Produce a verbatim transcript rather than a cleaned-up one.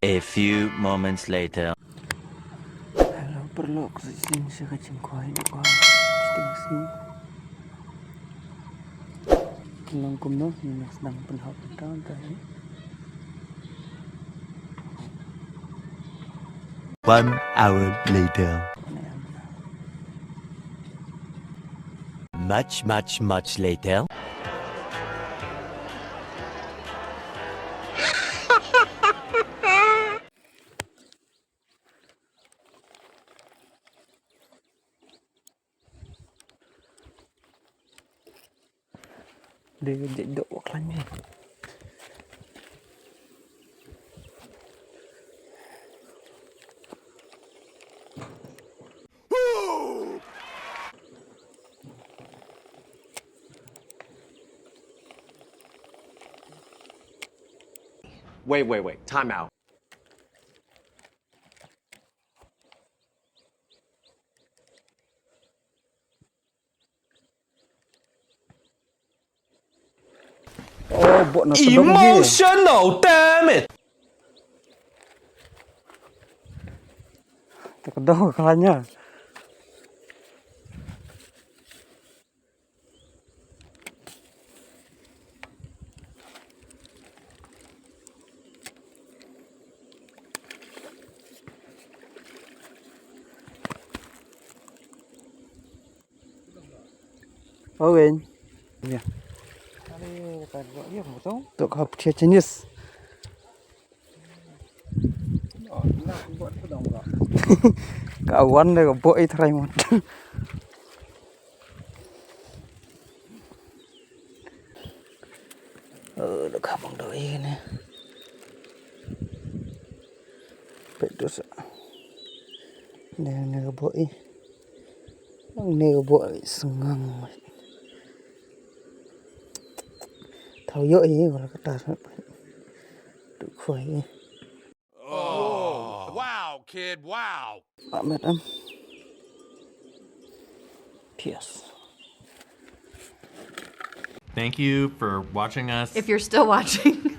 A few moments later. Hello, paralok, sa shisien sha ka jingkhwai da ka sting sing. Ki long kumno, ngin ïa sdang pynhap pyntan ta hi. One hour later. Much, much, much later. Dei ka jait doh ba khlaiñ hi. Wait, wait, wait. Time out. Oh, bok na tedong hi. Emotional damage. Te ka dong ka lanya. Owen. Ya. Tok hap thia Chinese. Ka wan de ka bok i trai mot. Oh, da ka bang doi ne. Pet dosa. Ne ne ka bok i. Ne ka bok i sngang. Thaw ïoh i wala ka tas. Tu khoi i. Oh, wow, kid, wow. Amet am. Yes. Thank you for watching us. If you're still watching.